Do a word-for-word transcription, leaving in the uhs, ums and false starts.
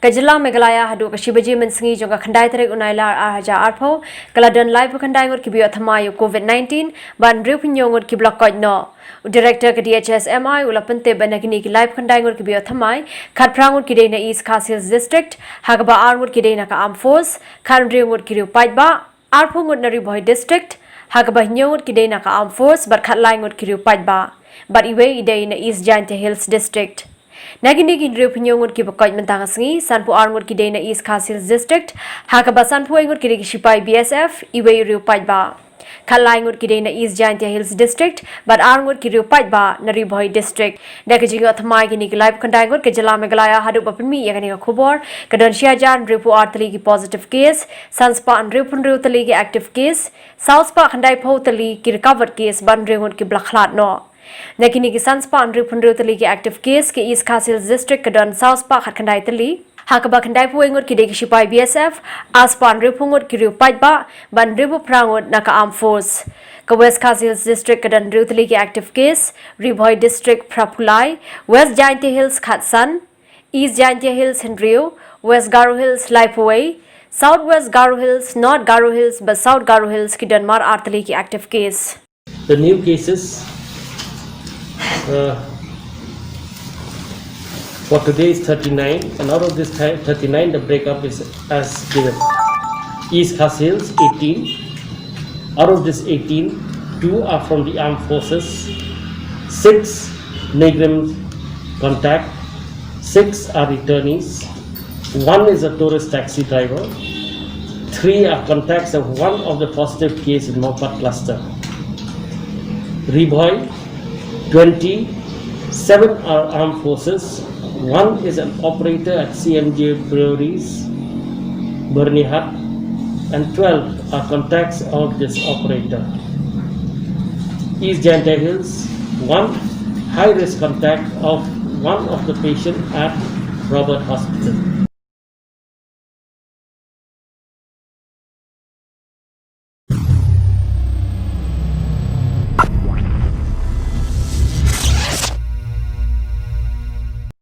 Ka jylla Meghalaya haduh ka shi baje mynsngi jong ka khyndai tarik u Nailar ar hajar arphew, ka la don laiphew khyndai ngut kiba ïoh thymmai ïa u Covid nineteen, bad hynriewphew hynñiew ngut kiba la koit noh. U Director ka D H S M I u la pyntip ba na kine ki laiphew khyndai ngut kiba ïoh thymmai, khatphra ngut ki dei na East Khasi Hills District, ha kaba ar ngut ki dei na ka Armed Force, khathynriew ngut ki riew paidbah, arphew ngut na Ri Bhoi District, ha kaba hynñiew ngut ki dei na ka Armed Force, bad khatlai ngut ki riew paidbah. Bad iwei i dei na East Jaintia Hills District. Na kine ki hynriewphew hynñiew ngut kiba koit mynta ka sngi, sanphew ar ngut ki dei na East Khasi Hills District, ha kaba sanphew wei ngut ki dei ki shipai B S F, iwei i riew paidbah. Khatlai ngut ki dei na East Jaintia Hills District, bad ar ngut ki riew paidbah na Ri Bhoi District. Da ka jingïoh thymmai kine ki laiphew khyndai ngut, ka jylla Meghalaya haduh ba pynmih ïa kane ka khubor, ka don shi hajar hynriewphew ar tylli ki positive case, sanspah hynriewphew hynriew tylli ki active case, sawspah khyndaiphew tylli ki recovered case, bad hynriew ngut kiba la khlad noh. Na kine ki sanspah hynriewphew hynriew tylli ki active case, ka East Khasi Hills District ka don sawspah khatkhyndai tylli, ha kaba khyndaiphew wei ngut ki dei ki shipai B S F, arspah hynriewphew ngut ki riew paidbah, bad hynriewphew phra ngut na ka Armed Force. Ka West Khasi Hills District ka don hynriew tylli ki active case, Ri Bhoi District phraphew lai, West Jaintia Hills khatsan, East Jaintia Hills hynriew, West Garo Hills laiphew wei, South West Garo Hills, North Garo Hills bad South Garo Hills ki don mar ar tylli ki active case. The new cases, uh, for today is thirty-nine, and out of this thi- thirty-nine, the breakup is as given. East Khasi Hills, eighteen. Out of this eighteen, two are from the armed forces, six NEIGRIHMS contact, six are returnees, one is a tourist taxi driver, three are contacts of one of the positive case in Mongpat cluster. Ri Bhoi, twenty, seven are armed forces, one is an operator at C M J Breweries, Byrnihat, and twelve are contacts of this operator. East Jaintia Hills, one high risk contact of one of the patient at Robert Hospital.